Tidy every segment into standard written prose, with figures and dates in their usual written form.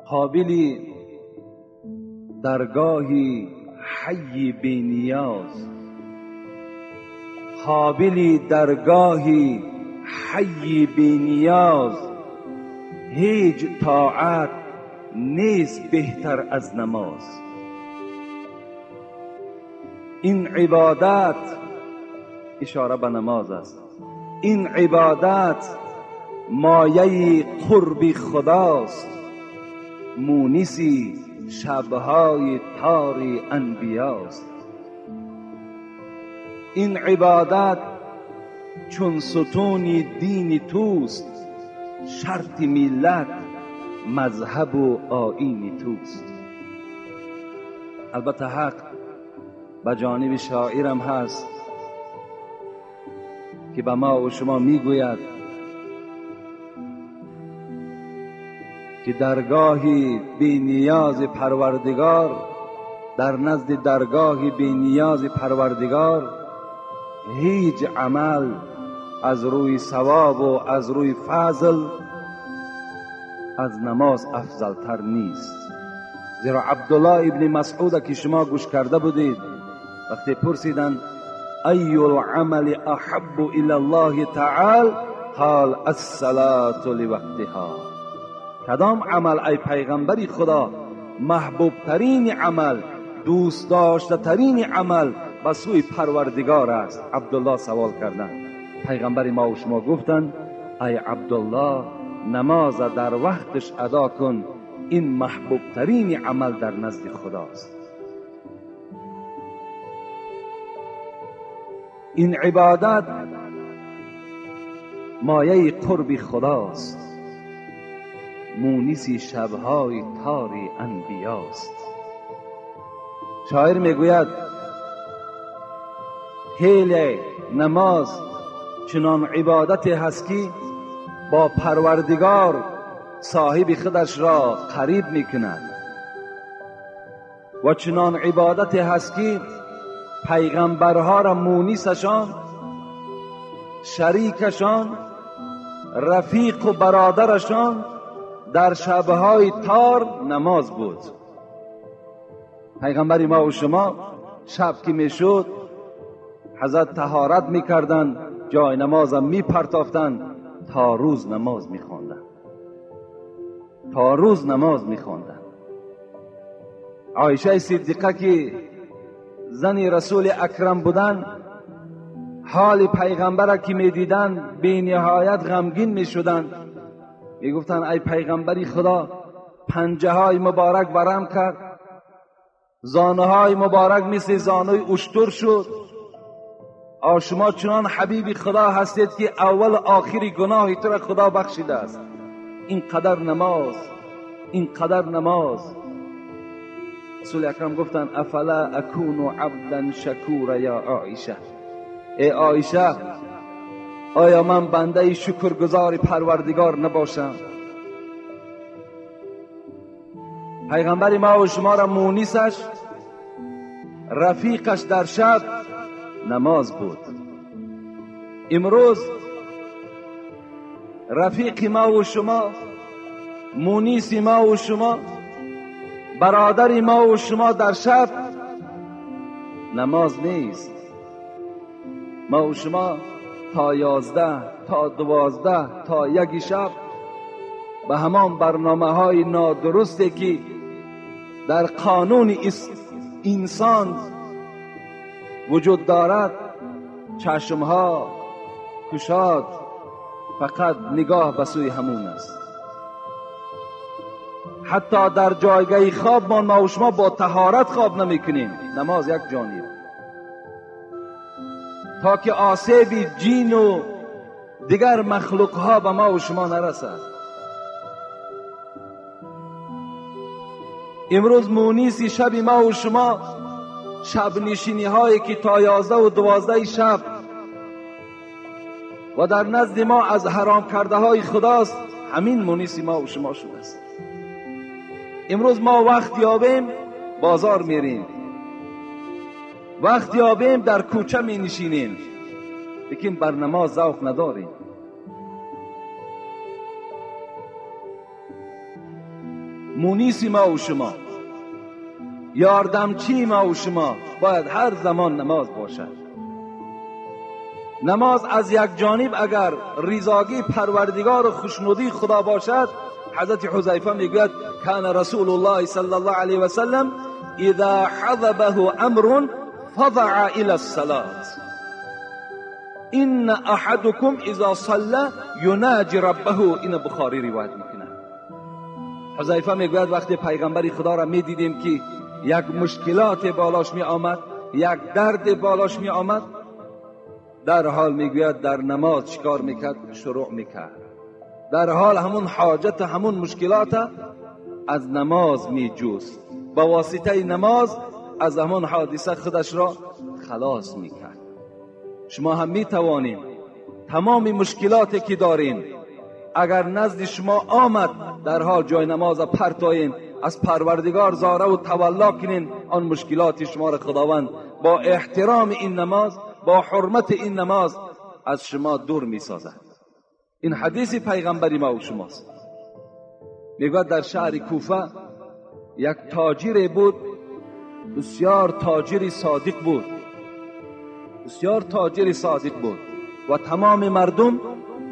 قابلی درگاهی حی بینیاز، قابلی درگاهی حی بینیاز، هیچ طاعت نیست بهتر از نماز. این عبادت، اشاره به نماز است، این عبادت مایه قرب خداست، مونسی شبهای تار انبیاست. این عبادت چون ستون دین توست، شرط ملت مذهب و آیین توست. البته حق به جانب شاعرم هست که به ما و شما میگوید که درگاهی بی نیاز پروردگار، در نزد درگاه بی نیاز پروردگار هیچ عمل از روی ثواب و از روی فضل از نماز افضلتر نیست. زیرا عبدالله ابن مسعود که شما گوش کرده بودید، وقتی پرسیدند ای العمل احب الى الله تعالی، قال الصلاة لوقتها. کدام عمل ای پیغمبری خدا محبوب ترین عمل، دوست داشته ترین عمل به سوی پروردگار است؟ عبدالله سوال کردند. پیغمبر ما و شما گفتند ای عبدالله، نماز در وقتش ادا کن، این محبوب ترین عمل در نزد خداست. این عبادت مایه قرب خداست، مونس شبهای تار انبیاست. شاعر میگوید هیل نماز چنان عبادتی هست که با پروردگار صاحب خودش را قریب میکند، و چنان عبادتی هست که پیغمبرها را مونسشان، شریکشان، رفیق و برادرشان در شبهای تار نماز بود. پیغمبر ما و شما شب که میشد حضرت طهارت میکردند، جای نمازم میپرتافتند، تا روز نماز میخواندند، تا روز نماز میخواندند. عایشه صدیقه که زن رسول اکرم بودند، حال پیغمبر که میدیدند بی نهایت غمگین میشدند. میگفتند ای پیغمبری خدا، پنجه های مبارک ورم کرد، زانوهای مبارک مثل زانوی اشتر شد. شما چنان حبیب خدا هستید که اول آخر گناهی تو را خدا بخشیده است. این قدر نماز، این قدر نماز. رسول اکرم گفتند افلا اکون عبدا شکورا یا عایشه، ای عایشه آیا من بنده شکرگزار پروردگار نباشم؟ پیغمبر ما و شما را مونسش، رفیقش در شب نماز بود. امروز رفیق ما و شما، مونس ما و شما، برادر ما و شما در شب نماز نیست. ما و شما تا 11، تا 12، تا 1 شب به همان برنامه های نادرستی که در قانون انسان وجود دارد، چشمها کشاد، فقط نگاه به سوی همون است. حتی در جایگاه خواب ما و شما با طهارت خواب نمی کنیم، نماز یک جانب، تا که آسیب جین و دیگر مخلوق ها به ما و شما نرسد. امروز مونیسی شب ما و شما، شب نشینی هایی که تا 11 و 12 شب و در نزد ما از حرام کرده های خداست، همین مونیسی ما و شما شده است. امروز ما وقت یابیم بازار میریم، وقت یابیم در کوچه می نشینیم، لیکن بر نماز ذوق نداریم. مونیس ما و شما، یاردمچی ما و شما باید هر زمان نماز باشد. نماز از یک جانب اگر رضاگی پروردگار و خوشنودی خدا باشد، حضرت حذیفه میگوید کان رسول الله صلی الله علیه و سلم اذا حضبه امر فضع الى الصلاة ان احدکم اذا صلى یناجی ربه. این بخاری روایت میکنه. حذیفه میگوید وقتی پیغمبر خدا را میدیدیم که یک مشکلات بالاش می آمد، یک درد بالاش می آمد، در حال میگوید در نماز چیکار میکرد؟ شروع میکرد. در حال همون حاجت، همون مشکلات از نماز میجوست. با واسطه نماز از همون حادثه خودش را خلاص میکرد. شما هم میتوانید تمام مشکلاتی که دارین اگر نزد شما آمد، در حال جای نماز پرتاین، از پروردگار زاره و تولا کنین، آن مشکلات شما را خداوند با احترام این نماز، با حرمت این نماز از شما دور میسازد. این حدیث پیغمبری ما و شماست. میگوید در شهر کوفه یک تاجر بود، بسیار تاجری صادق بود، بسیار تاجری صادق بود و تمام مردم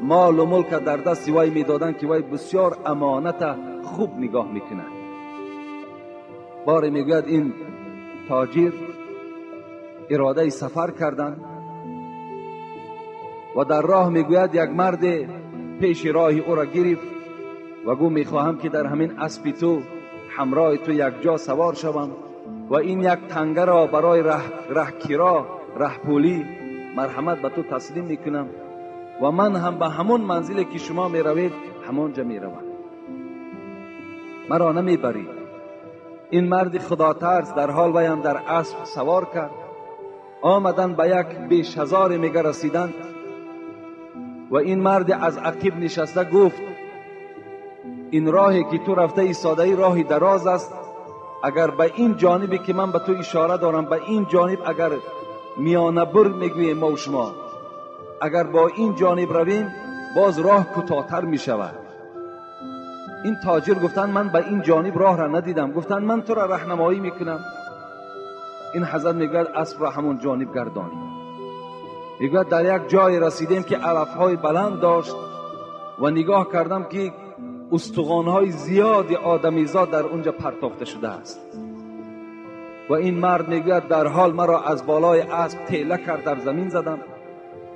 مال و ملک در دست وی میدادند که وی بسیار امانت خوب نگاه میکنه. باری میگوید این تاجر اراده سفر کردن و در راه میگوید یک مرد پیش راه او را گرفت و گفت میخواهم که در همین اسب تو همراه تو یک جا سوار شوم و این یک تنگه را برای ره کرا، ره پولی مرحمت به تو تسلیم میکنم و من هم به همون منزلی که شما میروید همانجا میروم، مرا نمیبرید. این مرد خدا ترس در حال ویم در اسب سوار کرد. آمدن به یک بیش هزار میگه رسیدند و این مرد از عقب نشسته گفت این راهی که تو رفته ایستاده ای راهی دراز است، اگر به این جانبی که من به تو اشاره دارم، به این جانب اگر میانه بر میگوییم ما و شما، اگر با این جانب رویم باز راه کوتاه‌تر می شود. این تاجر گفتن من به این جانب راه را ندیدم. گفتن من تو را راهنمایی میکنم. این حضرت میگوید اسب را همون جانب گردانیم. میگوید در یک جای رسیدیم که علفهای بلند داشت و نگاه کردم که استخوان‌های زیاد آدمیزاد در اونجا پرتافته شده است. و این مرد میگوید در حال مرا از بالای اسب تیله کرد، در زمین زدم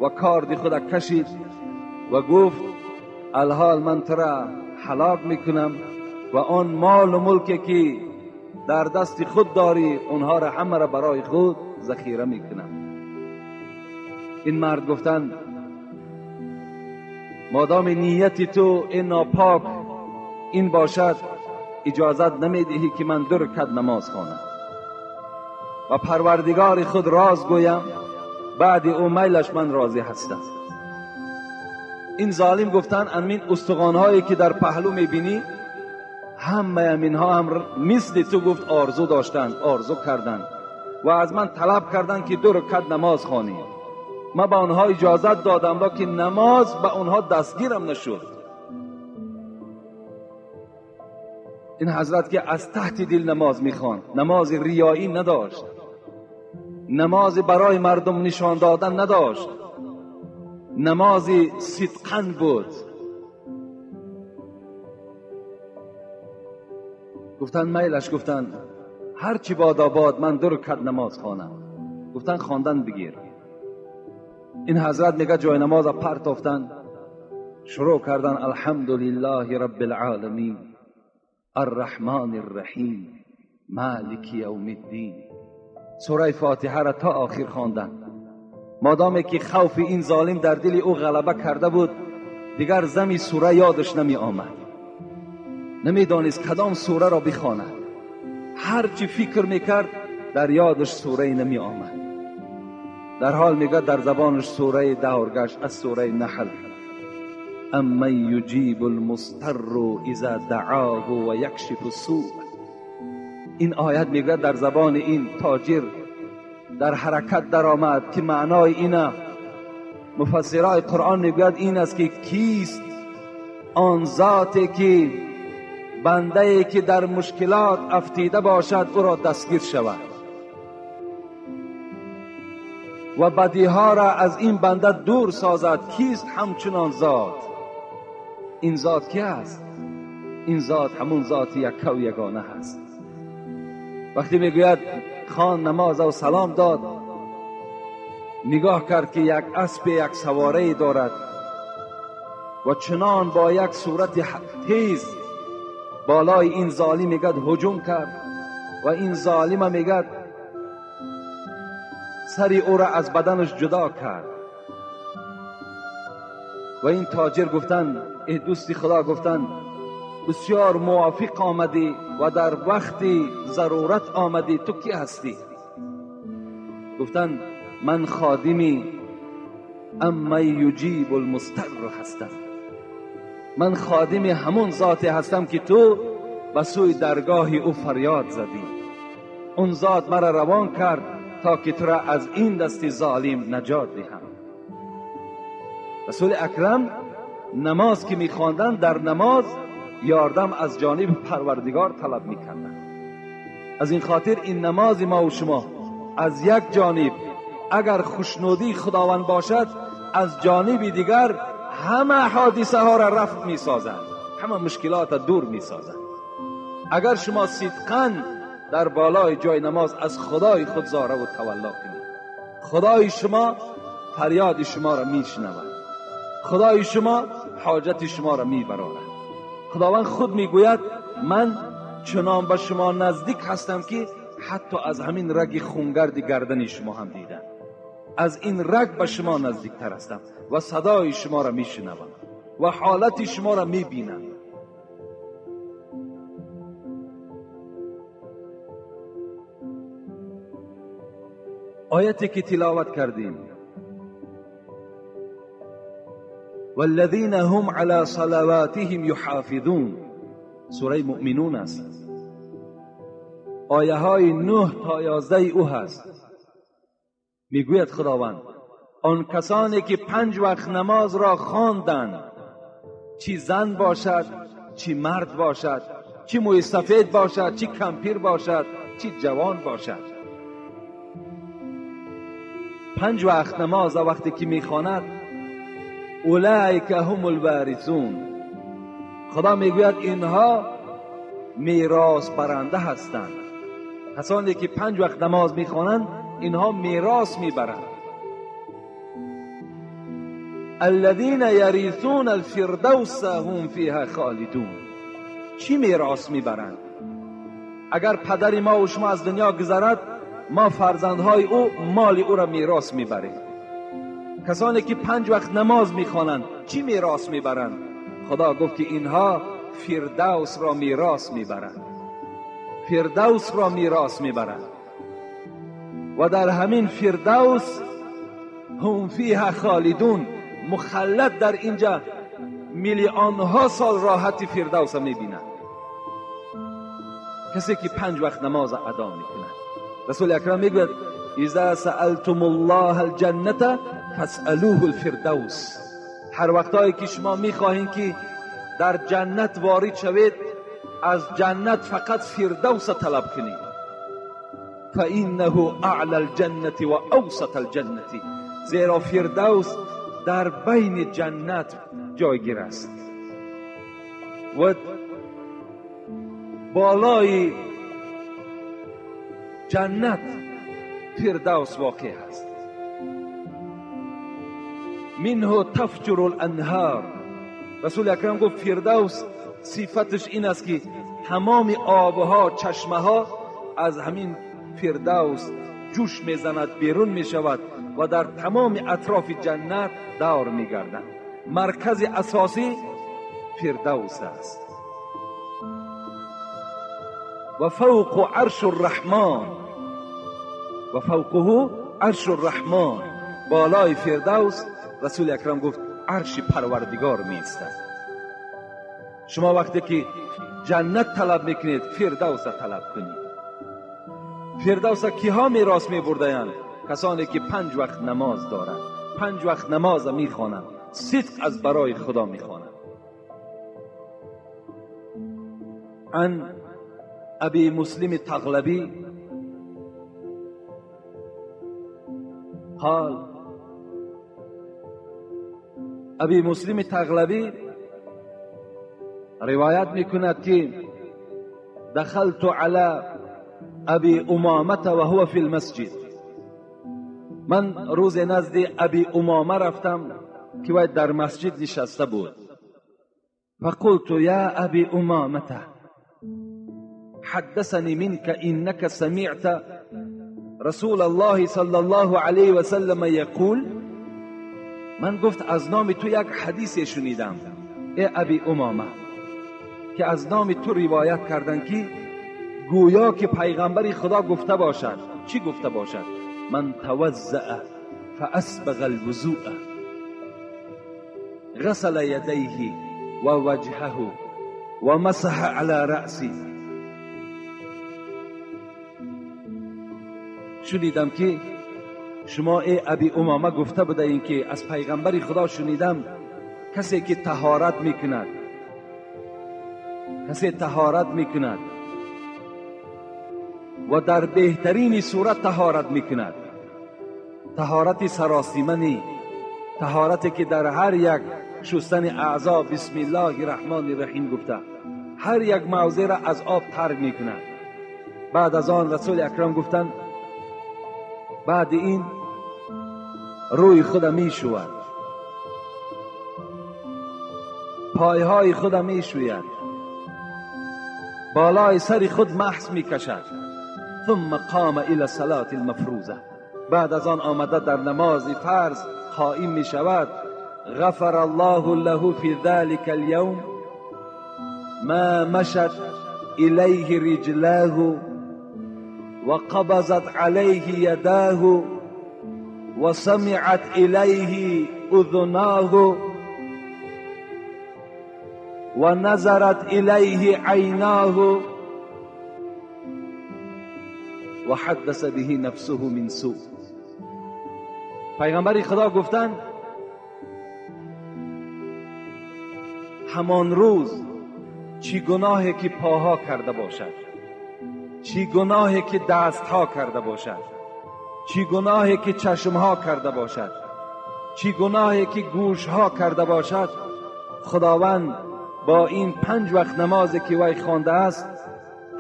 و کارد خود کشید و گفت الحال من تو را هلاک میکنم و آن مال و ملکی که در دست خود داری اونها را همه را برای خود ذخیره میکنم. این مرد گفتند مادام نیت تو این ناپاک این باشد، اجازت نمیدهی که من 2 رکعت نماز خوانم و پروردگار خود راز گویم، بعد او میلش من راضی هستم. این ظالم گفتن امین استخوان‌هایی که در پهلو میبینی همه اینها هم مثل تو گفت آرزو داشتند، آرزو کردند و از من طلب کردند که 2 رکعت نماز خوانی. من به آنها اجازت دادم که نماز به آنها دستگیرم نشد. این حضرت که از تحت دل نماز میخواند، نماز ریایی نداشت، نماز برای مردم نشان دادن نداشت، نماز صدقاً بود. گفتن میلش، گفتن هرچی باد آباد من 2 رکعت نماز خوانم. گفتن خواندن بگیر. این حضرت میگه جای نماز پرتافتن، شروع کردن الحمدلله رب العالمین الرحمن الرحیم مالک یوم الدین. سوره فاتحه را تا آخر خواندن. مادامی که خوف این ظالم در دل او غلبه کرده بود، دیگر زمی سوره یادش نمی آمد، نمیدانست کدام سوره را بخواند. هرچی فکر میکرد در یادش سوره نمی آمد. در حال میگه در زبانش سوره دهارگشت از سوره نحل، امن یجیب المضطر اذا دعاه و یکشف السوء. این آیت میگه در زبان این تاجر در حرکت در آمد که معنای اینه مفسرای قرآن میگوید این است که کیست آن ذاتی که بنده ای که در مشکلات افتیده باشد او را دستگیر شود و بدیها را از این بنده دور سازد. کیست همچنان ذات؟ این ذات کی است؟ این ذات همون ذات یکه و یگانه هست. وقتی میگوید خان نماز و سلام داد، نگاه کرد که یک اسب یک سواره دارد و چنان با یک صورت تیز بالای این ظالم میگد هجوم کرد و این ظالم میگد سری او را از بدنش جدا کرد. و این تاجر گفتن ای دوستی خدا، گفتن بسیار موافق آمدی و در وقت ضرورت آمدی، تو کی هستی؟ گفتن من خادمی اما یجیب المضطر هستم، من خادم همون ذاتی هستم که تو به سوی درگاه او فریاد زدی. اون ذات مرا روان کرد تا که تو را از این دست ظالم نجات دهم. رسول اکرم نماز که میخواندن، در نماز یاردم از جانب پروردگار طلب میکردن. از این خاطر این نماز ما و شما از یک جانب اگر خوشنودی خداوند باشد، از جانب دیگر همه حادثه ها را رفع می سازند، همه مشکلات را دور می سازند. اگر شما صدقاً در بالای جای نماز از خدای خود زاره و تولا کنید، خدای شما فریاد شما را می شنود، خدای شما حاجت شما را می برارد. خداوند خود می گوید من چنان به شما نزدیک هستم که حتی از همین رگ خونگرد گردن شما هم دیدم، از این رگ به شما نزدیکتر هستم و صدای شما را می شنوم و حالت شما را می بینم. آیتی که تلاوت کردیم، والذین هم علی صلواتهم یحافظون، سوره مؤمنون است، آیه های 9 تا 11 او هست. میگوید خداوند آن کسانی که 5 وقت نماز را خواندند، چی زن باشد چی مرد باشد، چی موی سفید باشد چی کمپیر باشد چی جوان باشد، 5 وقت نماز وقتی که میخواند، اولئک هم الوارثون، خدا میگوید اینها میراث برنده هستند. کسانی که 5 وقت نماز میخوانند اینها میراث میبرند. الذین یریثون الفردوس هم فیها خالدون. چی میراث میبرند؟ اگر پدر ما و شما از دنیا گذرد، ما فرزندهای او مال او را میراث میبریم. کسانی که 5 وقت نماز میخوانند چی میراث میبرند؟ خدا گفت که اینها فردوس را میراث میبرند، فردوس را میراث میبرند و در همین فردوس هم فیها خالدون، مخلد در اینجا میلیون ها سال راحت فردوس میبینند. کسی که 5 وقت نماز ادا میکند، رسول اکرم میگوید اذا سألتم الله الجنة فاسألوه الفردوس. هر وقتایی که شما میخواهین که در جنت وارد شوید، از جنت فقط فردوس طلب کنید. فإنه اعلى الجنة و اوسط الجنة، زیرا فردوس در بین جنت جایگیر است و بالای جنت فردوس واقع است. منه تفجر الانهار. رسول اکرم گفت فردوس صفتش این است که تمام آبها، چشمه ها از همین فردوس جوش میزند، بیرون میشود و در تمام اطراف جنت دور میگردند. مرکز اساسی فردوس است. و فوق عرش الرحمن، و فوقه عرش الرحمن، بالای فردوس رسول اکرم گفت عرش پروردگار می ایستد. شما وقتی که جنت طلب میکنید، فردوس طلب کنید. فردوس کیها میراث میبردند؟ کسانی که 5 وقت نماز دارند. پنج وقت نماز میخوانم، صدق از برای خدا میخوانم. عن ابی مسلم تغلبی قال، ابی مسلم تغلبی روایت میکند که دخلت علی ابی امامه و هو فی المسجد. من روز نزد ابی امامه رفتم که وی در مسجد نشسته بود. فقلت یا ابی امامه حدثني منك انك سمعت رسول الله صلی الله علیه و سلم یقول. من گفت از نام تو یک حدیث شنیدم ای ابی امامه، که از نام تو روایت کردن که گویا که پیغمبر خدا گفته باشد. چی گفته باشد؟ من توضأ فاسبغ الوضوء غسل یدیه و وجهه و مسح علی رأسه. شنیدم که شما ای ابی امامه گفته بوده این که از پیغمبر خدا شنیدم کسی که طهارت میکند، کسی طهارت میکند و در بهترین صورت طهارت میکند، طهارت سراسیمه نی، طهارتی که در هر یک شستن اعضا بسم الله الرحمن الرحیم گفته، هر یک موضع را از آب تر میکند. بعد از آن رسول اکرم گفتند بعد این روی خود میشود، پایهای خود میشوید، بالای سر خود محس میکشد. ثم قام الى صلاة المفروضه. بعد از آن آمده در نماز فرض قائم می شود. غفر الله له فی ذلك اليوم ما مشت الیه رجلاه و قبضت علیه یداه و سمعت الیه اذناه و نظرت الیه عیناه و حدث به نفسه من سوء. پیغمبر خدا گفتند همان روز چی گناهی که پاها کرده باشد، چی گناهی که دستها کرده باشد، چی گناهی که چشمها کرده باشد، چی گناهی که گوشها کرده باشد، خداوند با این 5 وقت نمازی که وی خوانده است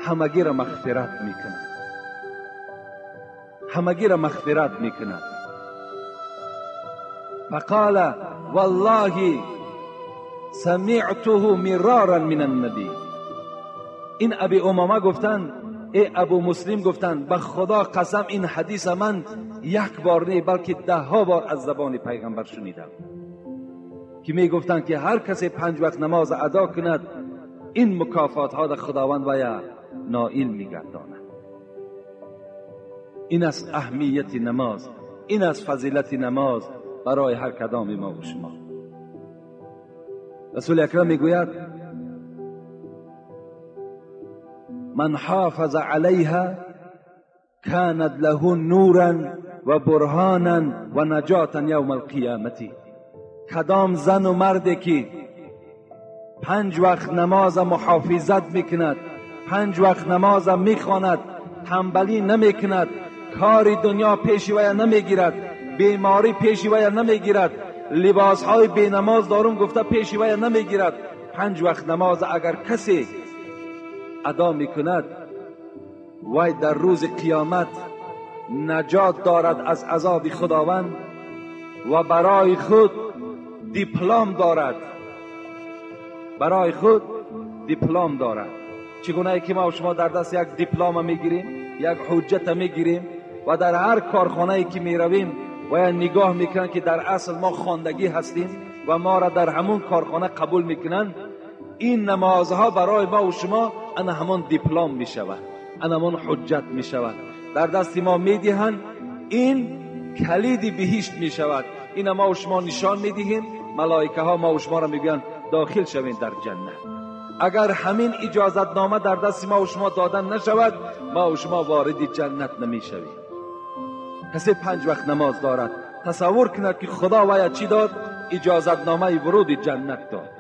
همگی را مغفرت میکند، همگی را مغفرت میکند. فقال والله سمعته مرارا من النبی. این ابی امامه گفتند، ای ابو مسلم گفتند به خدا قسم این حدیث من یک بار نه بلکه 10 بار از زبان پیغمبر شنیدم که می گفتند که هر کسی 5 وقت نماز ادا کند این مکافات ها در خداوند ویا نائل میگرداند. این است اهمیت نماز، این است فضیلت نماز برای هر کدام ما و شما. رسول اکرم میگوید من حافظ علیها کانت له نورا و برهانا و نجاتا یوم القیامت. کدام زن و مرد که 5 وقت نماز محافظت میکند، 5 وقت نماز میخواند، تنبلی نمیکند، کار دنیا پیش وی نمیگیرد، بیماری پیش وی نمیگیرد، لباس های بی نماز دارم گفته پیش وی نمیگیرد، 5 وقت نماز اگر کسی ادا میکند وی در روز قیامت نجات دارد از عذاب خداوند و برای خود دیپلم دارد، برای خود دیپلم دارد. چگونه که ما و شما در دست یک دیپلم میگیریم، یک حجت میگیریم و در هر کارخانه‌ای که میرویم و یا نگاه میکنن که در اصل ما خواندگی هستیم و ما را در همون کارخانه قبول میکنن، این نمازها برای ما و شما انا همان دیپلم میشود، انا همان حجت میشود، در دست ما میدهند، این کلید بهشت میشود. این ما و شما نشان میدهیم، ملائکه ها ما و شما را میگویند داخل شوین در جنت. اگر همین اجازت نامه در دست ما و شما دادن نشود، ما و شما وارد جنت نمیشویم. کسی 5 وقت نماز دارد، تصور کند که خدا ویا چی داد؟ اجازتنامه ورود جنت داد.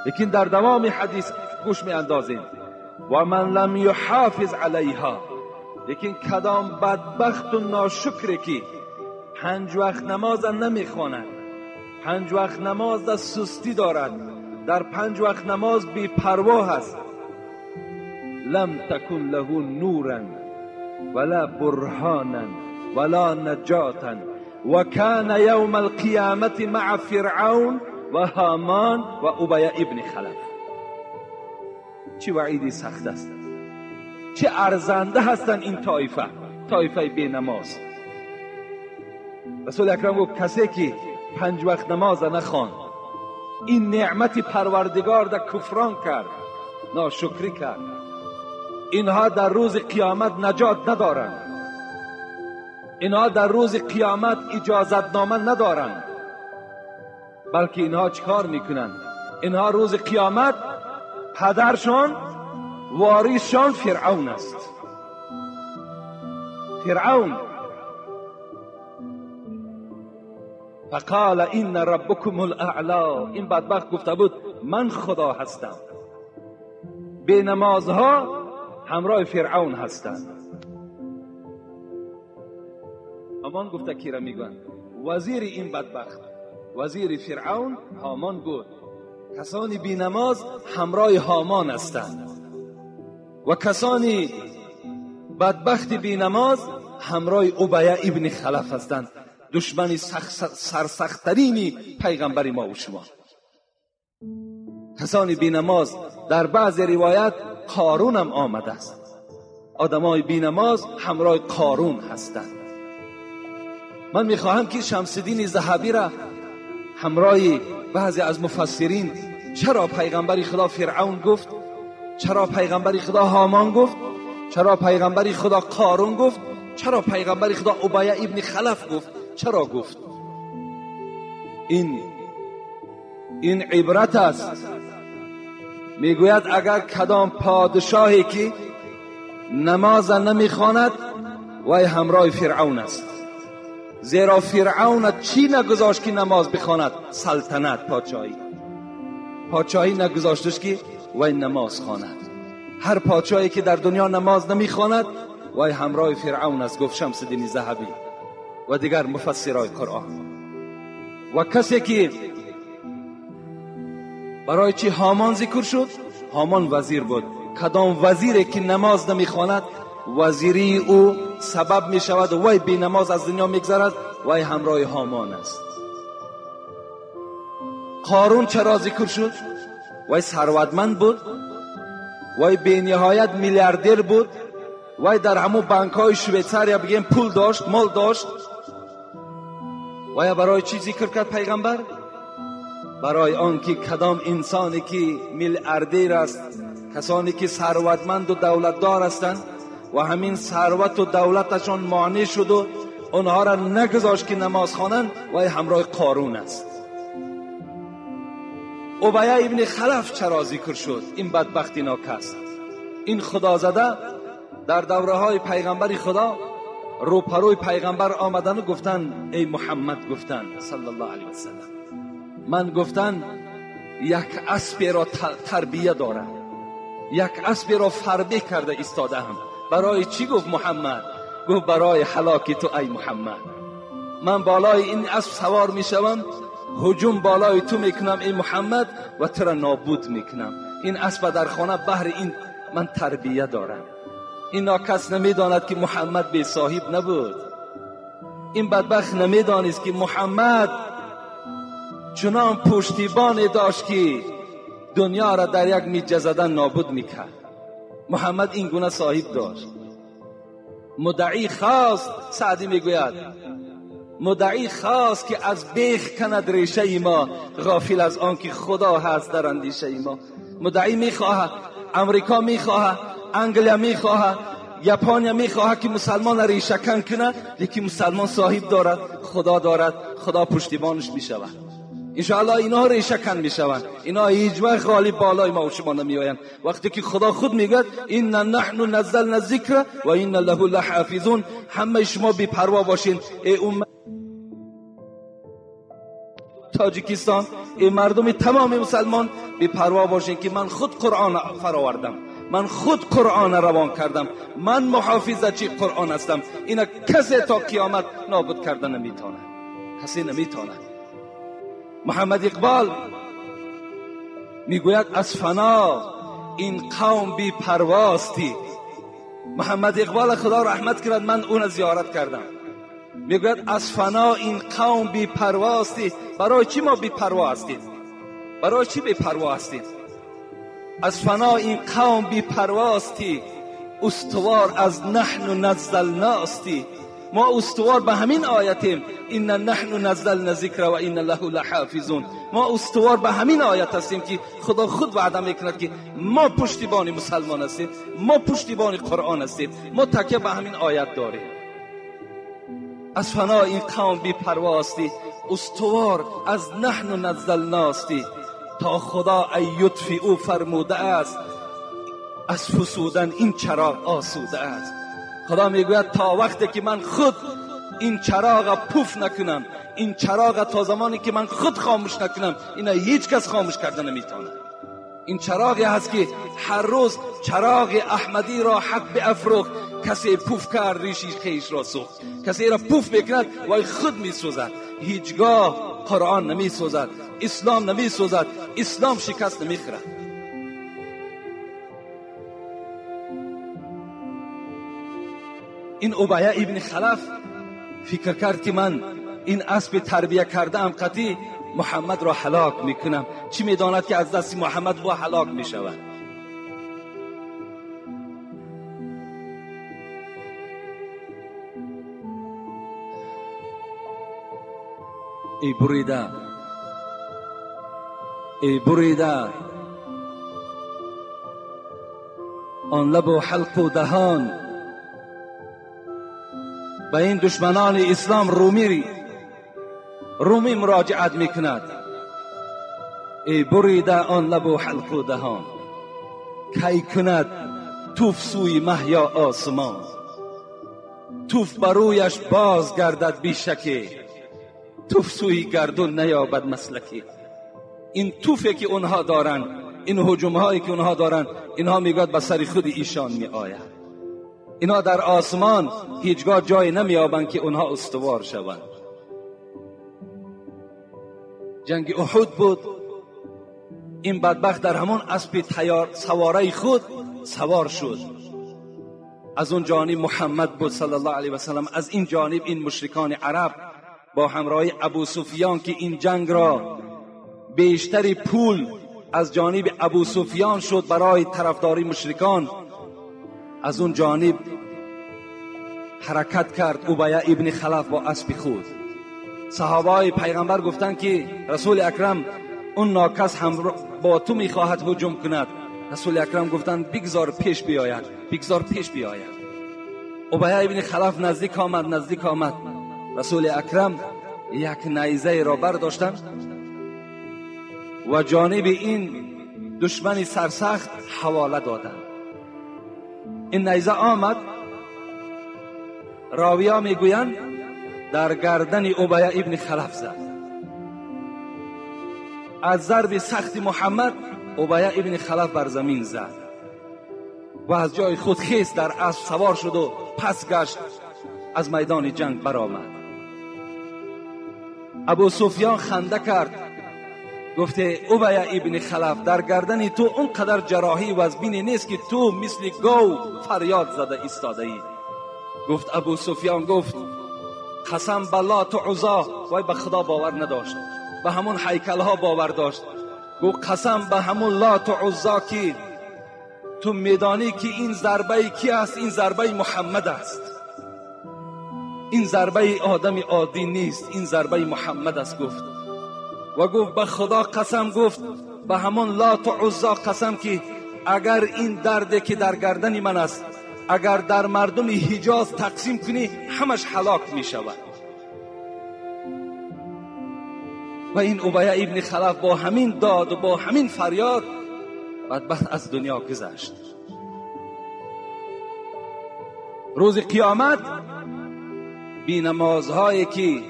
لیکن در دوام حدیث گوش می اندازیم و من لم یحافظ علیها، لیکن کدام بدبخت و ناشکری که 5 وقت نماز نمیخواند، 5 وقت نماز در سستی دارد، در 5 وقت نماز بی پروا هست، لم تکن له نورا ولا برهانا ولا نجاتا وكان يوم القيامة مع فرعون وهامان وأبي ابن خلف. چه وعیدی سخت است، چه ارزنده هستند این طایفه، طایفه بی نماز. رسول اکرم گفت کسی که 5 وقت نماز نخواند، این نعمت پروردگار در کفران کرد، ناشکری کرد، اینها در روز قیامت نجات ندارند، اینها در روز قیامت اجازتنامه ندارند، بلکه اینها چیکار میکنند؟ اینها روز قیامت پدرشان، وارثشان فرعون است. فرعون فقال این ربکم الاعلی، این بدبخت گفته بود من خدا هستم. بی نمازها همراه فرعون هستند. هامان گفته کی را میگن؟ وزیر این بدبخت، وزیر فرعون هامان بود. کسانی بی نماز همراه هامان هستند و کسانی بدبخت بی نماز همراه ابی ابن خلف هستند، دشمن سرسخت‌ترین پیغمبر ما و شما. کسانی بی نماز، در بعض روایت قارون هم آمده است. آدمای بی نماز همراه قارون هستند. من میخواهم که شمس الدین ذهبی را همراه بعضی از مفسرین، چرا پیغمبر خدا فرعون گفت، چرا پیغمبر خدا هامان گفت، چرا پیغمبر خدا قارون گفت، چرا پیغمبر خدا ابی ابن خلف گفت، چرا گفت؟ این عبرت است. میگوید اگر کدام پادشاهی که نماز نمیخواند وی همراه فرعون است، زیرا فرعون چی نگذاشت که نماز بخواند؟ سلطنت، پادشاهی. پادشاهی نگذاشتش که وی نماز خواند. هر پادشاهی که در دنیا نماز نمیخواند وی همراه فرعون است، گفت شمس الدین ذهبی و دیگر مفسرای قرآن. و کسی که برای چی هامان ذکر شد؟ هامان وزیر بود. کدام وزیری که نماز نمیخواند وزیری او سبب می شود وی بی نماز از دنیا میگذرد، وی همراه هامان است. قارون چرا ذکر شد؟ وی ثروتمند بود، وی بی نهایت میلیاردر بود، وی در همون بانک های شویتساریا بگیم پول داشت، مال داشت. وی برای چی ذکر کرد پیغمبر؟ برای آنکه کدام انسانی که میلیاردر است، کسانی که ثروتمند و دولتدار هستند و همین ثروت و دولتشان مانع شد و آنها را نگذاشت که نماز خوانند، وی همراه قارون است. ابی ابن خلف چرا ذکر شد؟ این بدبختی ناکس، این خدازده در دوره های پیغمبر خدا روپروی پیغمبر آمدن و گفتن ای محمد، گفتن صلی الله علیه وسلم، من گفتن یک اسب را تربیه دارم، یک اسب را فربه کرده ایستاده هم. برای چی گفت محمد؟ گفت برای هلاک تو ای محمد. من بالای این اسب سوار میشوم، هجوم بالای تو میکنم ای محمد و تو را نابود میکنم. این اسب در خانه بهر این من تربیه دارم. این ناکس نمیداند که محمد بی صاحب نبود. این بدبخت نمیدانست که محمد چنان پشتیبان داشت که دنیا را در یک میجه زدن نابود میکرد. محمد این گونه صاحب داشت. مدعی خواست، سعدی میگوید مدعی خواست که از بیخ کند ریشه ما، غافل از آن که خدا هست در اندیشه ما. مدعی میخواهد، امریکا میخواهد، انگلیا میخواهد، ژاپن میخواهد که مسلمان ریشه کن کنه، لیکن مسلمان صاحب دارد، خدا دارد، خدا پشتیبانش میشود. انشاءالله اینها ریشه کن میشوند. اینها هیچ وقت غالب بالای ما و شما نمیآیند. وقتی که خدا خود میگه ان نحن نزلنا الذکر و ان له لحافظون، همه شما بی پروا باشین. ای امت تاجیکستان، ای مردم تمام مسلمان، بی پروا باشین که من خود قرآن فراوردم، من خود قرآن روان کردم، من محافظت قرآن هستم. اینا کسی تا قیامت نابود کرده نمیتونه، کسی نمیتونه. محمد اقبال میگوید از فنا این قوم بی پرواستی. محمد اقبال خدا رحمت کرد، من اون زیارت کردم. میگوید از فنا این قوم بی پرواستی. برای چی ما بی پروا هستیم؟ برای چی بی پروا هستیم؟ از فنا این قوم بی پرواستی، استوار از نحن نزلناستی. ما استوار به همین آیتیم، ان نحن نزلنا ذکر و ان له لحافظون. ما استوار به همین آیت هستیم که خدا خود وعده میکند که ما پشتیبان مسلمان هستیم، ما پشتیبان قرآن هستیم، ما تکیه به همین آیت داریم. از فنا این قوم بی پرواستی، استوار از نحن نزلناستی. تا خدا ای یطفی او فرموده است، از فسودن این چراغ آسوده است. خدا میگوید تا وقتی که من خود این چراغ پوف نکنم، این چراغ تا زمانی که من خود خاموش نکنم، اینا هیچ کس خاموش کرده نمیتونه. این چراغی هست که هر روز چراغ احمدی را حق به افروخت. کسی پوف کرد ریشی خیش را سوخت. کسی را پوف میکند وای خود میسوزد. هیچگاه قرآن نمیسوزد، اسلام نمیسوزد، اسلام شکست نمیخورد. این ابیه ابن خلف فکر کرد که من این اسب تربیه کرده ام قطعی محمد را هلاک میکنم. چی میداند که از دست محمد او هلاک میشود. ای بریده، ای بریده آن لب و حلق و دهان، به این دشمنان اسلام رومی مراجعت میکند. ای بریده آن لب و حلق و دهان، کی کند توف سوی مه یا آسمان. توف برویش باز گردد بی شکی، توف سوی گردون نیابد مسلکی. این توفی که اونها دارند، این هجوم هایی که اونها دارند، اینها میگوید به سر خود ایشان می آید. اینا در آسمان هیچگاه جای نمیابند که اونها استوار شوند. جنگ احد بود، این بدبخت در همون اسب تیار سواره خود سوار شد. از اون جانب محمد بود صلی الله علیه و سلم، از این جانب این مشرکان عرب با همراهی ابو سفیان که این جنگ را بیشتری پول از جانب ابو سفیان شد برای طرفداری مشرکان، از اون جانب حرکت کرد ابیه ابن خلف با اسب خود. صحابه پیغمبر گفتند که رسول اکرم اون ناکس هم با تو میخواهد هجوم کند. رسول اکرم گفتند بگذار پیش بیاید، بگذار پیش بیاید. ابیه ابن خلف نزدیک آمد، نزدیک آمد. رسول اکرم یک نیزه را برداشتند و جانب این دشمن سرسخت حواله دادند. این نیزه آمد، راویا میگویند در گردن ابیه ابن خلف زد. از ضرب سخت محمد ابیه ابن خلف بر زمین زد و از جای خود خیست، در اسب سوار شد و پس گشت، از میدان جنگ برآمد. ابو سفیان خنده کرد، گفته ابیه ابن خلف در گردن تو اونقدر جراحی و وزبینی نیست که تو مثل گاو فریاد زده ایستاده ای. گفت ابو سفیان، گفت قسم بالله تو عزا، وای به خدا باور نداشت، به همون هیکل ها باور داشت. گفت قسم به همون لات و عزا که تو میدانی که این ضربه کی است؟ این ضربه محمد است، این ضربه آدم عادی نیست، این ضربه محمد است. گفت و گفت به خدا قسم، گفت به همون لات و عزا قسم که اگر این درد که در گردن من است اگر در مردم حجاز تقسیم کنی همش هلاک می شود. و این ابیه ابن خلف با همین داد و با همین فریاد بدبخت از دنیا گذشت. روز قیامت بی نمازهایی که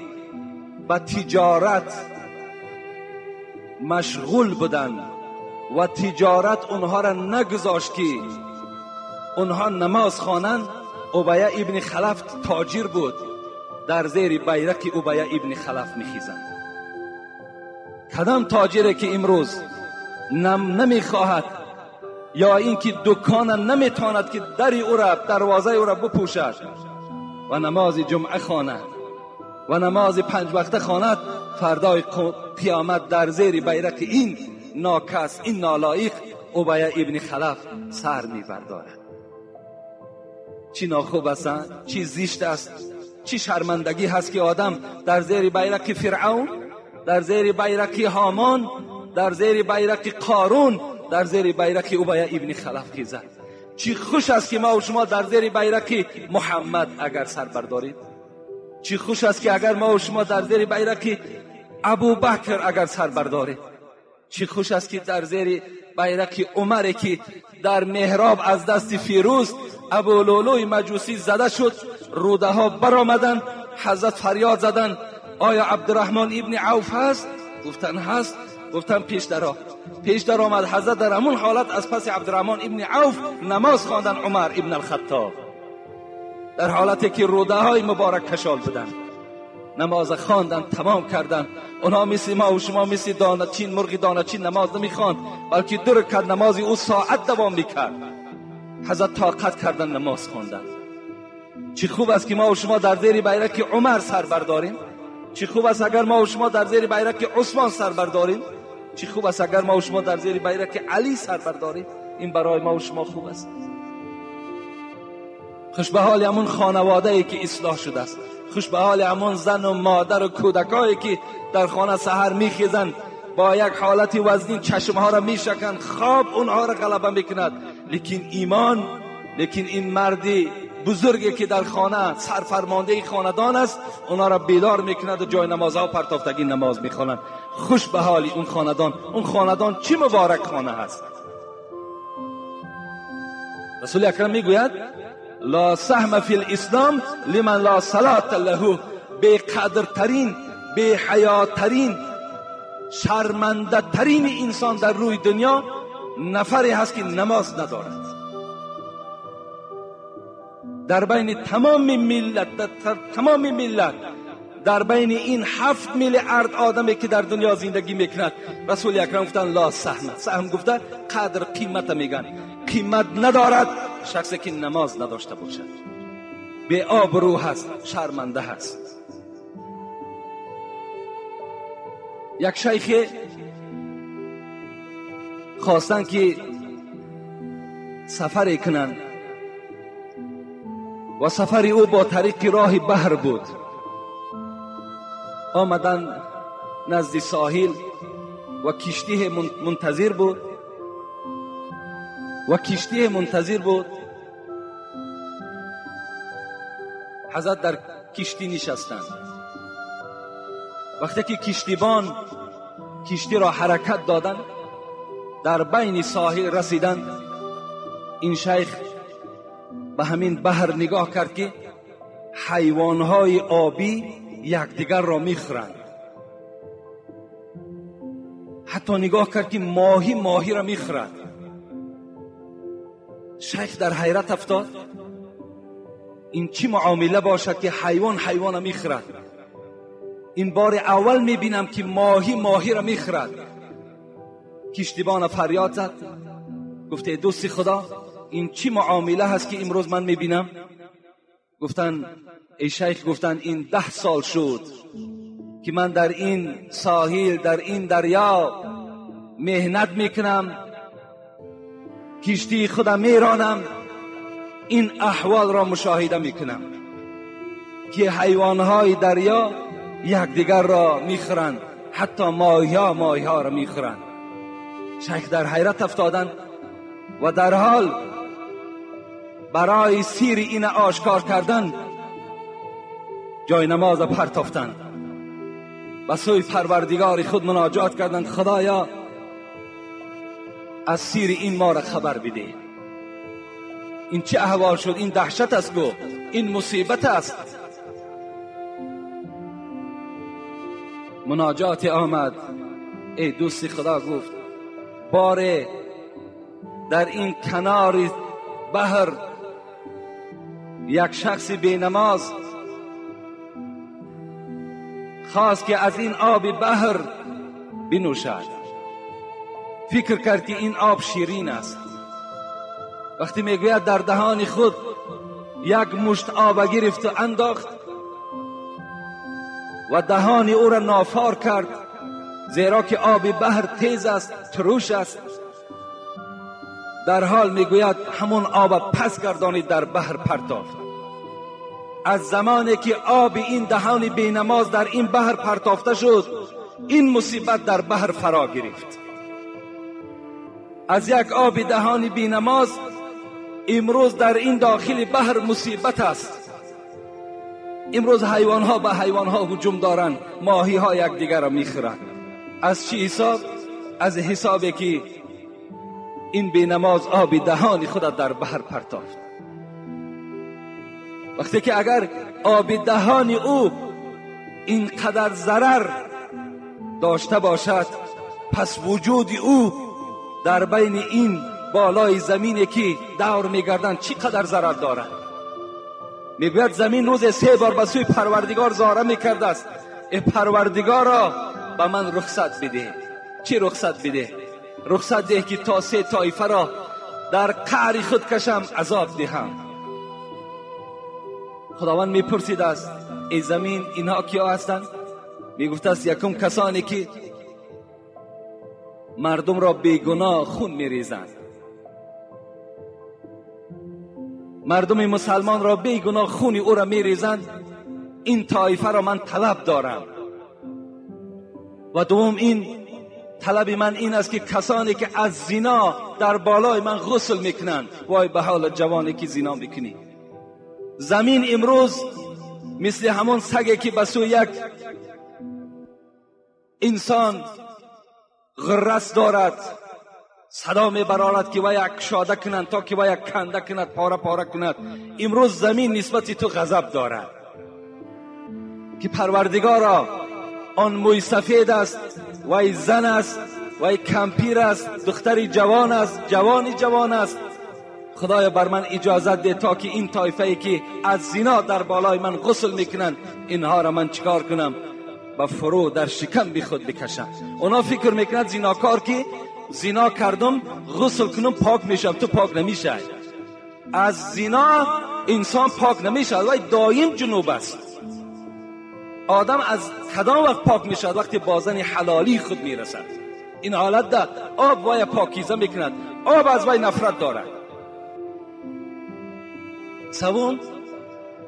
به تجارت مشغول بودند و تجارت اونها را نگذاشت که اونها نماز خوانند، ابیه ابن خلف تاجر بود، در زیر بیرق ابیه ابن خلف میخیزند. کدام تاجری که امروز نمیخواهد یا اینکه دکان نمیتواند که در او را، دروازه او را بپوشد و نماز جمعه خواند و نماز 5 وقته خواند، فردای قیامت در زیر بیرق این ناکس، این نالایق ابیه ابن خلف سر میبردارد. چی ناخوب است، چی زشت است، چی شرمندگی هست که آدم در زیر بیرق فرعون، در زیر بیرق هامان، در زیر بیرق قارون، در زیر بیرق ابیه ابن خلف خیزد. چی خوش است که ما و شما در زیر بیرق محمد اگر سر برداریم. چی خوش است که اگر ما و شما در زیر بیرق ابوبکر اگر سر برداریم. چی خوش است که در زیر بیرق عمر که در محراب از دست فیروز ابولولوی مجوسی زده شد، روده ها برآمدند، حضرت فریاد زدند آیا عبدالرحمن ابن عوف هست؟ گفتن هست. گفتن پیش درآ. پیش در آمد. حضرت در همون حالت از پس عبدالرحمن ابن عوف نماز خواندن عمر ابن الخطاب، در حالتی که روده های مبارک کشال بودند. نماز خواندن تمام کردن. اونها مثل ما و شما مثل دانه‌چین، مرغ دانه‌چین نماز نمیخواند، بلکه 2 رکعت نماز او ساعت دوام میکرد. حضرت طاقت کردن نماز خواندن. چی خوب است که ما و شما در زیر بیرق عمر سر برداریم. چی خوب است اگر ما و شما در زیر بیرق عثمان سر برداریم. چی خوب است اگر ما و شما در زیر بیرق علی سر برداریم. این برای ما و شما خوب است. خوش به حال همون خانواده ای که اصلاح شده است. خوش به حال همون زن و مادر و کودکایی که در خانه سحر میخیزند، با یک حالت وزنین چشمها را میشکند، خواب اونها را غلبه میکند، لیکن ایمان، لیکن این مردی بزرگی که در خانه سرفرمانده خاندان است، اونها را بیدار میکند و جای نمازها پرتافتگی نماز میخوانند. خوش به حال اون خاندان. اون خاندان چی مبارک خانه هست. رسول اکرم میگوید لا سهم فی الاسلام لمن لا صلاة له. بی قدرترین، بی حیاترین، شرمنده ترین انسان در روی دنیا نفری هست که نماز ندارد. در بین تمام ملت، در تمام ملت، در بین این 7 میلیارد آدمی که در دنیا زندگی میکند، رسول اکرم گفتن لا سهم. سهم گفته قدر، قیمت میگن. قیمت ندارد شخصی که نماز نداشته باشد. بی آبرو هست، شرمنده هست. یک شیخ خواستن که سفری کنند و سفر او با طریق راه بحر بود. آمدن نزد ساحل و کشتی منتظر بود و کشتی منتظر بود. حضرت در کشتی نشستند. وقتی که کشتیبان کشتی را حرکت دادند، در بین ساحل رسیدند. این شیخ به همین بحر نگاه کرد که حیوانهای آبی یکدیگر را میخورند. حتی نگاه کرد که ماهی ماهی را میخورد. شیخ در حیرت افتاد. این چی معامله باشد که حیوان حیوان را میخورد؟ این بار اول میبینم که ماهی ماهی را میخورد. کشتیبان فریاد زد، گفته دوست خدا، این چی معامله هست که امروز من میبینم؟ گفتن ای شیخ، گفتن این 10 سال شد که من در این ساحل، در این دریا مهنت میکنم، کشتی خودم میرانم، این احوال را مشاهده میکنم که حیوانهای دریا یکدیگر را میخورند، حتی ماهی‌ها ماهی‌ها را میخورند. شیخ در حیرت افتادند و در حال برای سیر این آشکار کردن جای نماز پرتافتند. به سوی پروردگار خود مناجات کردند، خدایا از سیر این ما را خبر بده، این چه احوال شد، این دهشت است گو، این مصیبت است. مناجات آمد، ای دوست خدا گفت باره در این کنار بحر یک شخص بی نماز خواست که از این آب بحر بنوشد، فکر کرد که این آب شیرین است. وقتی میگوید در دهان خود یک مشت آب گرفت و انداخت و دهان او را نافار کرد، زیرا که آب بحر تیز است، تروش است. در حال میگوید همون آب پس گردانید در بحر پرتافت. از زمانی که آب این دهان بینماز در این بحر پرتافته شد، این مصیبت در بحر فرا گرفت. از یک آب دهان بینماز امروز در این داخل بحر مصیبت است. امروز حیوانها به حیوانها هجوم دارند، ماهی ها یکدیگر را میخورند. از چی حساب؟ از حسابی که این بینماز آب دهان خود در بحر پرتافت. وقتی که اگر آب دهان او اینقدر ضرر داشته باشد، پس وجود او در بین این بالای زمینی که دور میگردند چی قدر ضرر دارد. میگوید زمین روز 3 بار به سوی پروردگار زاره میکرده است، ای پروردگارا به من رخصت بده. چی رخصت بده؟ رخصت ده که تا 3 طایفه را در قعر خود کشم، عذاب دهم. خداوند میپرسید است ای زمین اینها کیا هستند؟ میگفت است یکم کسانی که مردم را بیگناه خون میریزند، مردم مسلمان را بیگناه خونی او را میریزند، این طایفه را من طلب دارم. و دوم این طلب من این است که کسانی که از زنا در بالای من غسل میکنند، وای به حال جوانی که زنا میکنی. زمین امروز مثل همون سگی که به سوی یک انسان غرس دارد، صدا میبرارد که وای کشاده کنند تا که وای کنده کند، پاره پاره کند. امروز زمین نسبت تو غضب دارد که پروردگارا آن موی سفید است، وای زن است، وای کمپیر است، دختری جوان است، جوانی جوان است. خدایا بر من اجازت ده تا که این طایفه ای که از زنا در بالای من غسل میکنند، اینها را من چیکار کنم؟ با فرو در شکم بی خود بکشم. اونا فکر میکنند زیناکار که زنا کردم غسل کنم پاک میشم، تو پاک نمیشه. از زنا انسان پاک نمیشه، وای دایم جنوب است. آدم از کدام وقت پاک میشد؟ وقتی بازن حلالی خود میرسد. این حالت ده آب وای پاکیزه میکند، آب از وای نفرت دارد. سوم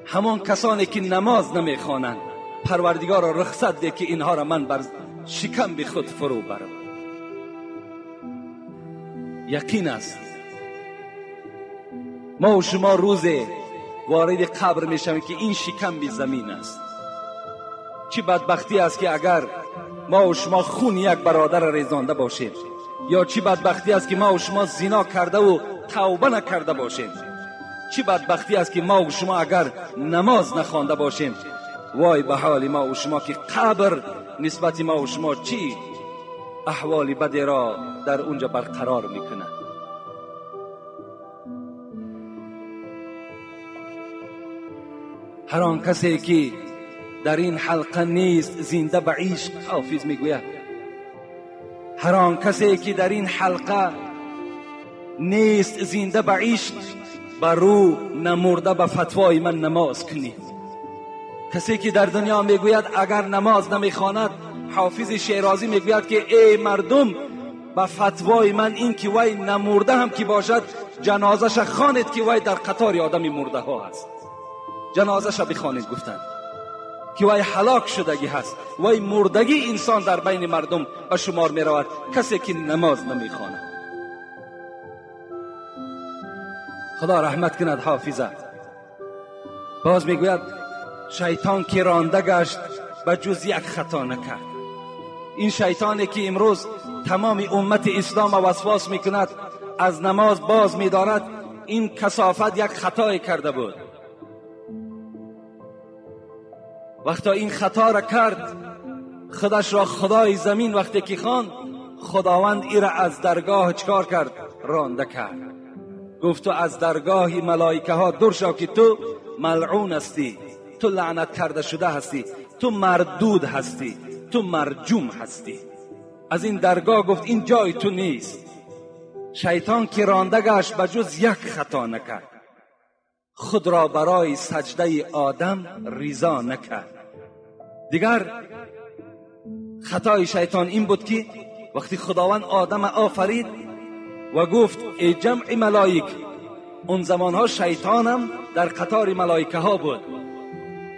همان کسانی که نماز نمیخوانند، پروردگار را رخصت ده که اینها را من بر شکم به خود فرو برم. یقین است ما و شما روز وارد قبر میشویم که این شکم به زمین است. چی بدبختی است که اگر ما و شما خون یک برادر ریزانده باشیم، یا چی بدبختی است که ما و شما زنا کرده و توبه نکرده باشیم. چی بدبختی است که ما و شما اگر نماز نخوانده باشیم. وای به حال ما و شما که قبر نسبت ما و شما چی احوال بدی را در اونجا برقرار میکنه. هر آن کسی که در این حلقه نیست زنده به عشق، حافظ میگوید هر آن کسی که در این حلقه نیست زنده به عشق، بر رو نمرده به فتوای من نماز کنید. کسی که در دنیا میگوید اگر نماز نمیخواند، حافظ شیرازی میگوید که ای مردم به فتوای من این که وی نمرده هم که باشد جنازش خوانید که وی در قطار آدم مرده ها هست. جنازش بخوانید، گفتند که وی هلاک شدگی هست، وی مردگی انسان در بین مردم به شمار می رود کسی که نماز نمیخواند. خدا رحمت کند حافظه. باز میگوید شیطان که رانده گشت به جز یک خطا نکرد. این شیطانی که امروز تمام امت اسلام وسواس میکند، از نماز باز میدارد، این کثافت یک خطای کرده بود. وقتا این خطا را کرد، خودش را خدای زمین وقتی که خواند، خداوند ای را از درگاه چکار کرد؟ رانده کرد. گفت تو از درگاه ملائکه ها دور شو که تو ملعون هستی، تو لعنت کرده شده هستی، تو مردود هستی، تو مرجوم هستی. از این درگاه گفت این جای تو نیست. شیطان که رانده گشت به جز یک خطا نکرد، خود را برای سجده آدم ریزا نکرد. دیگر خطای شیطان این بود که وقتی خداوند آدم آفرید و گفت ای جمع ملائک، اون زمانها شیطانم در قطار ملائکه ها بود،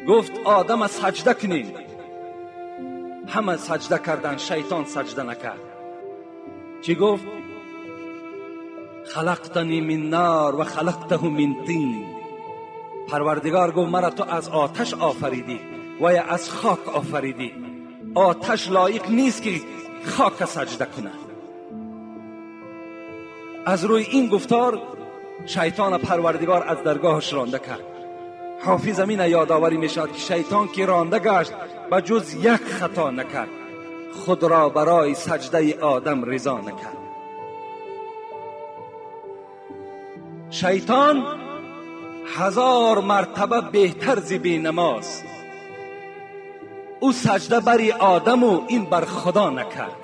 گفت آدم سجده کنیم. همه سجده کردن، شیطان سجده نکرد. چی گفت؟ خلقتنی من نار و خلقته من طین. پروردگار گفت مرا تو از آتش آفریدی و یا از خاک آفریدی. آتش لایق نیست که خاک سجده کند. از روی این گفتار شیطان پروردگار از درگاهش رانده کرد. حافظ امین یادآوری می شود که شیطان که رانده گشت به جز یک خطا نکرد، خود را برای سجده آدم رضا نکرد. شیطان 1000 مرتبه بهتر ز بی نماز. او سجده بری آدم و این بر خدا نکرد.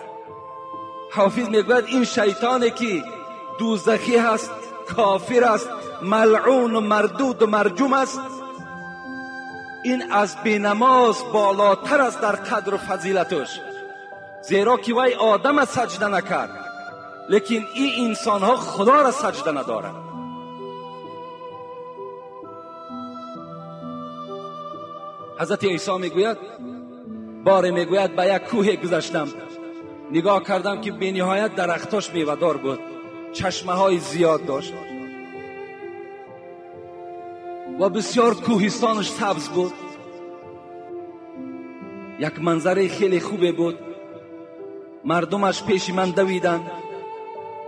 حافظ میگوید این شیطانی که دوزخی هست، کافر است، ملعون و مردود و مرجوم است، این از بینماز بالاتر است در قدر و فضیلتش، زیرا که وی آدم سجده نکرد، لیکن این انسان ها خدا را سجده ندارند. حضرت عیسی میگوید، باره میگوید به یک کوه گذشتم، نگاه کردم که بی نهایت درختاش میوه‌دار بود، چشمه های زیاد داشت و بسیار کوهستانش سبز بود، یک منظره خیلی خوبه بود. مردمش پیش من دویدن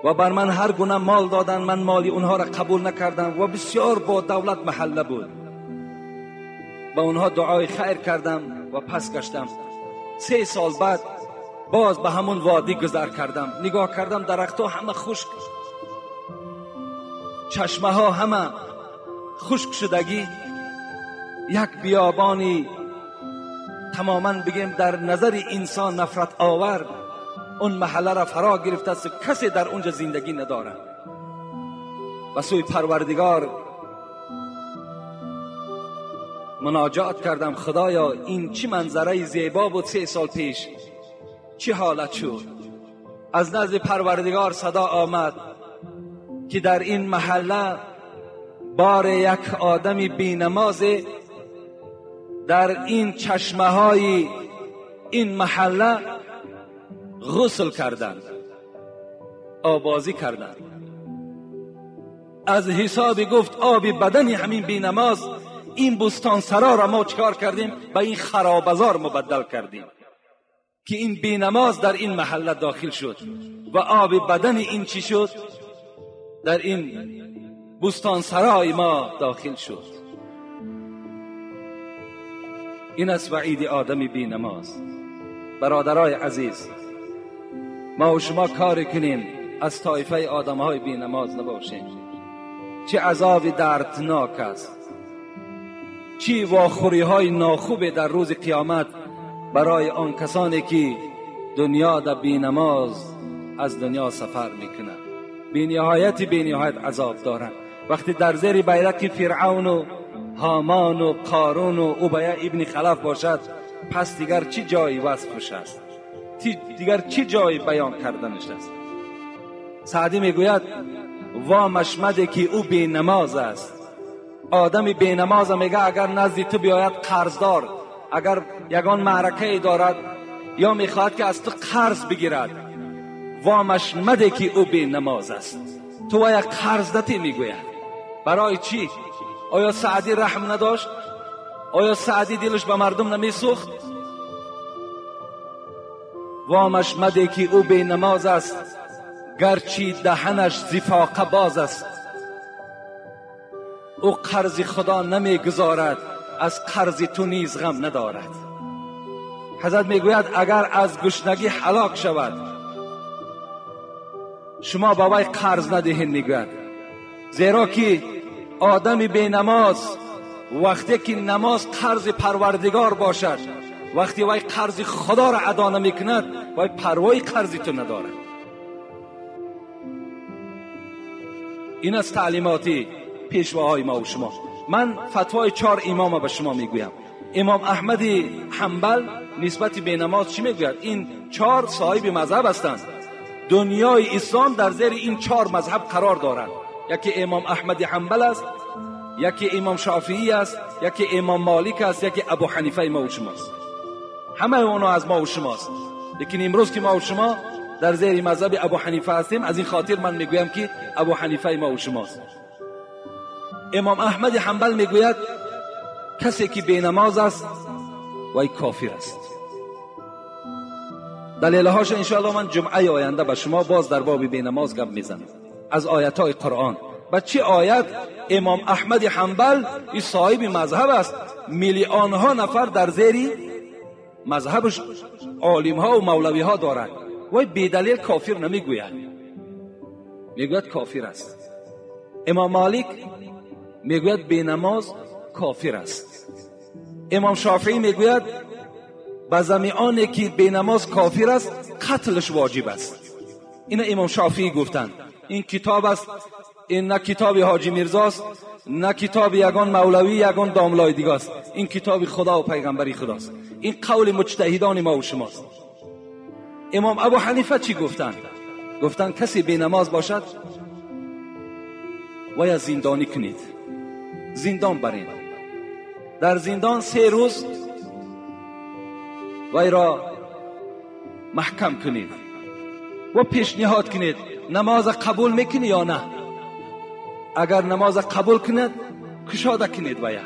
و بر من هر گونه مال دادن، من مالی اونها را قبول نکردم و بسیار با دولت محله بود. با اونها دعای خیر کردم و پس گشتم. 3 سال بعد باز به همون وادی گذر کردم، نگاه کردم درختها همه خشک، چشمه ها همه خشک شدگی، یک بیابانی تماما بگیم در نظر انسان نفرت آور اون محله را فرا گرفته است، کسی در اونجا زندگی نداره. و سوی پروردگار مناجات کردم، خدایا این چی منظره زیبا بود 3 سال پیش، چی حالت شد؟ از نزد پروردگار صدا آمد که در این محله بار یک آدم بی نماز در این چشمه های این محله غسل کردند، آبازی کردند. از حساب گفت آب بدن همین بی نماز این بستان سرا را ما چکار کردیم؟ به این خرابزار مبدل کردیم که این بی نماز در این محله داخل شد و آب بدن این چی شد؟ در این بستان سرای ما داخل شد. این است وعید آدم بی نماز. برادرای عزیز، ما و شما کار کنیم از طایفه آدم های بی نماز نباشیم. چه عذاب دردناک است، چی واخوری های ناخوب در روز قیامت برای آن کسانی که دنیا در بی نماز از دنیا سفر میکنند. بی نهایت بی نهایت عذاب دارند. وقتی در زیر بیرق فرعون و هامان و قارون و ابی ابن خلف باشد، پس دیگر چی جایی وصفش است، دیگر چی جایی بیان کردنش است؟ سعدی میگوید وامش مده که او بی نماز است. آدم بی نماز میگه اگر نزد تو بیاید قرضدار، اگر یگان معرکه دارد یا میخواهد که از تو قرض بگیرد، وامش مده که او بی نماز است. تو باید قرض دتی میگوید. برای چی؟ آیا سعدی رحم نداشت؟ آیا سعدی دلش به مردم نمیسوخت؟ وامش مده که او بی نماز است، گرچه دهنش زفاقه باز است. او قرض خدا نمیگذارد، از قرض تو نیز غم ندارد. حضرت میگوید اگر از گشنگی هلاک شود شما با وی قرض ندهید، میگوید، زیرا که آدم بی نماز وقتی که نماز قرض پروردگار باشد، وقتی وی قرض خدا را ادا نمیکند، وی پروای قرض تو ندارد. این از تعلیماتی پیشواهای ما و شما. من فتوای 4 امام به شما میگویم. امام احمد حنبل نسبت به نماز چی میگوید؟ این 4 صاحب مذهب هستند. دنیای اسلام در زیر این 4 مذهب قرار دارند. یکی امام احمد حنبل است، یکی امام شافعی است، یکی امام مالک است، یکی ابو حنیفه ما و شماست. همه اونا از ما و شماست. لیکن امروز که ما و شما در زیر مذهب ابو حنیفه هستیم، از این خاطر من میگویم که ابو حنیفه ما و شماست. امام احمد حنبل میگوید کسی که بی نماز است وی کافر است. دلیلهاش انشاءالله من جمعه آینده به شما باز در باب بی نماز گپ میزنم از آیت های قرآن. و چه آیت؟ امام احمد حنبل این صاحب مذهب است، میلیون ها نفر در زیر مذهبش عالم ها و مولوی ها دارد. وی بی دلیل کافر نمیگوید، میگوید کافر است. امام مالک میگوید بی نماز کافر است. امام شافعی میگوید به زمیانه که بی نماز کافر است قتلش واجب است. این امام شافعی گفتند. این کتاب است، این نه کتاب حاجی میرزاست، نه کتاب یگان مولوی یگان داملای دیگه است. این کتاب خدا و پیغمبری خداست. این قول مجتهدان ما و شماست. امام ابو حنیفه چی گفتند؟ گفتند کسی بی نماز باشد ویا زندانی کنید، زندان برین، در زندان 3 روز وی را محکم کنید و پیشنهاد کنید نماز قبول میکنی یا نه. اگر نماز قبول کند کشاده کنید ویا،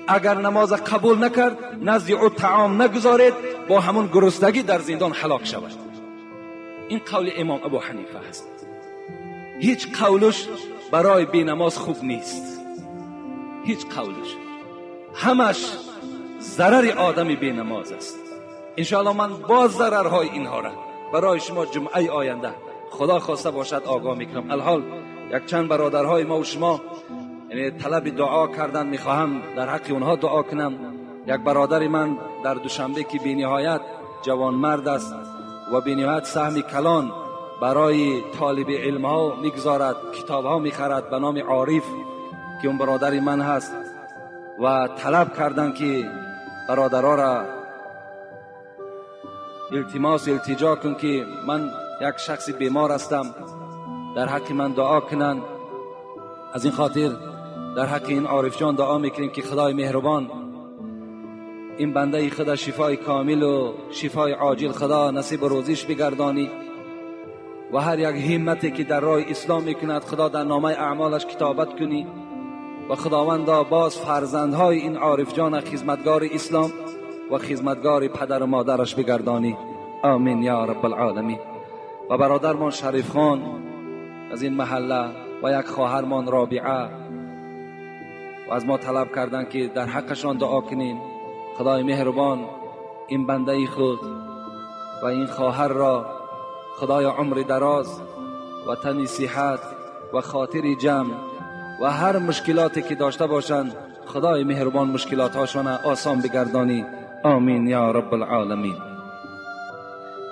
اگر نماز قبول نکرد نزد او طعام نگذارید، با همون گرسنگی در زندان هلاک شود. این قول امام ابو حنیفه است. هیچ قولش برای بی نماز خوب نیست، هیچ قولش، همش ضرر آدم بی نماز است. انشاءالله من باز ضررهای اینها را برای شما جمعه آینده خدا خواسته باشد آگاه میکنم. الحال یک چند برادرهای ما و شما یعنی طلب دعا کردن، میخواهم در حق اونها دعا کنم. یک برادر من در دوشنبه که بی نهایت جوانمرد است و بی نهایت سهم کلان برای طالب علم ها میگذارد، کتاب ها میخرد، به نام عارف که اون برادر من هست و طلب کردن که برادرها را التماس التجا کن که من یک شخص بیمار هستم، در حق من دعا کنن. از این خاطر در حق این عارف جان دعا میکنیم که خدای مهربان این بنده خدا شفای کامل و شفای عاجل خدا نصیب روزیش بگردانی و هر یک همتی که در راه اسلام میکند خدا در نامه اعمالش کتابت کنی و خداوندا باز فرزندهای این عارف جان خدمتگار اسلام و خدمتگار پدر و مادرش بگردانی. آمین یا رب العالمین. و برادرمان شریف خان از این محله و یک خواهرمان رابعه و از ما طلب کردند که در حقشان دعا کنیم. خدای مهربان این بنده خود و این خواهر را خدای عمر دراز و تنی صحت و خاطر جمع و هر مشکلاتی که داشته باشند خدای مهربان مشکلات هاشان آسان بگردانی. آمین یا رب العالمین.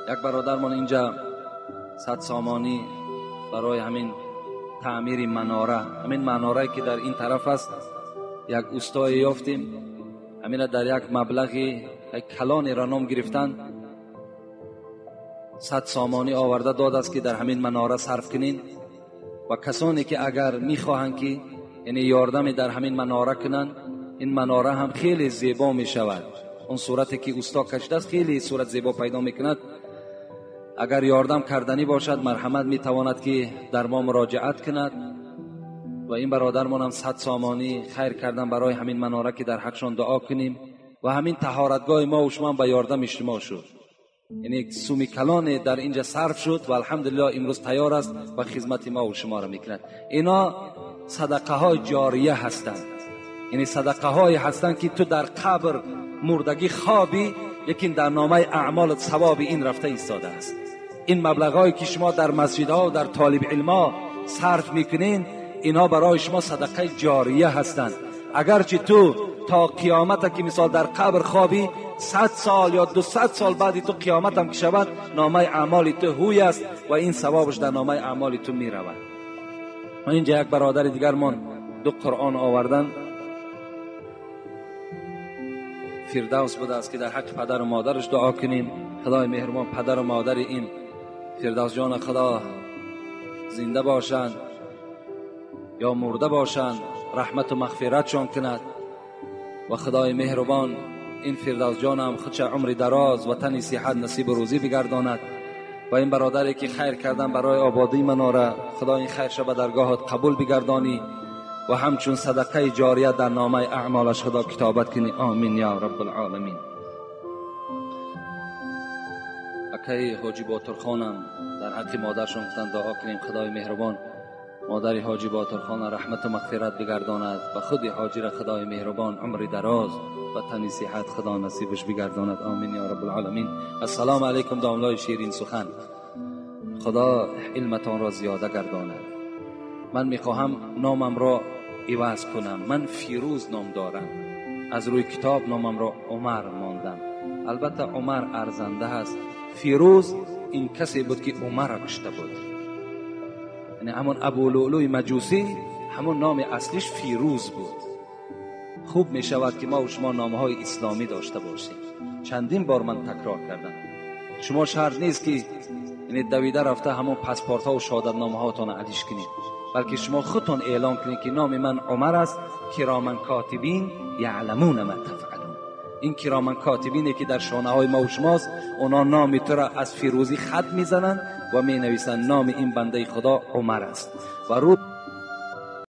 یک برادرمان اینجا 100 سامانی برای همین تعمیر مناره، همین مناره که در این طرف است، یک اوستای یافتیم، همین در یک مبلغ یک کلانی را نام گرفتن، 100 سامانی آورده داد است که در همین مناره صرف کنین و کسانی که اگر میخواهند که یعنی یاردم در همین مناره کنن، این مناره هم خیلی زیبا میشود. اون صورتی که اوستا کشیده است خیلی صورت زیبا پیدا میکند. اگر یاردم کردنی باشد مرحمت میتواند که در ما مراجعت کند. و این برادرمان هم 100 سامانی خیر کردن برای همین مناره که در حقشان دعا کنیم و همین طهارتگاه ما و شما هم به یاردم اجتماع شد. یعنی سومی کلان در اینجا صرف شد و الحمدلله امروز تیار است و خدمت ما و شما را میکند. اینا صدقه های جاریه هستند، یعنی صدقه های هستند که تو در قبر مردگی خوابی، لیکن در نامه اعمال ثواب این رفته ایستاده است. این مبلغ هایی که شما در مسجدها و در طالب علما صرف میکنین، اینا برای شما صدقه جاریه هستند. اگرچه تو تا قیامت که مثال در قبر خوابی، 100 سال یا 200 سال بعدی تو قیامت هم که شود، نامه اعمال تو هوی است و این ثوابش در نامه اعمال تو می رود. من اینجا یک برادر دیگر من 2 قرآن آوردن، فردوس بوده است که در حق پدر و مادرش دعا کنیم. خدای مهربان پدر و مادر این فردوس جان خدا زنده باشند یا مرده باشند، رحمت و مغفرتشان کند و خدای مهربان این فردوس جان هم خودش عمر دراز و تن صحت نصیب روزی بگرداند و این برادری که خیر کردن برای آبادی مناره، خدا این خیر شب درگاهت قبول بگردانی و همچون صدقه جاریه در نامه اعمالش خدا کتابت کنی. آمین یا رب العالمین. اکی حاجی باترخانم در حق مادرشون گفتن دعا کنیم خدای مهربان مادر حاجی باترخان رحمت و مغفرت بگرداند و خود حاجی را خدای مهربان عمر دراز و تنی صحت خدا نصیبش بگرداند. آمین یا رب العالمین. السلام علیکم داملای شیرین سخن، خدا علمتان را زیاده گرداند. من میخواهم نامم را عوض کنم. من فیروز نام دارم، از روی کتاب نامم را عمر ماندم. البته عمر ارزنده است. فیروز این کسی بود که عمر را کشته بود، یعنی همون ابولؤلؤ مجوسی، همون نام اصلیش فیروز بود. خوب می شود که ما و شما نامهای اسلامی داشته باشیم. چندین بار من تکرار کردم، شما شرط نیست که یعنی دویده رفته همون پاسپورت ها و شهادتنامه هاتون علیش کنید، بلکه شما خودتون اعلام کنید که نام من عمر است. کرامن کاتبین یعلمون ما تفعلون. این کرامن کاتبینه که در شانه های ما و شماست، اونا نام تو را از فیروزی خط میزنن و می نویسن نام این بنده خدا عمر است. و رو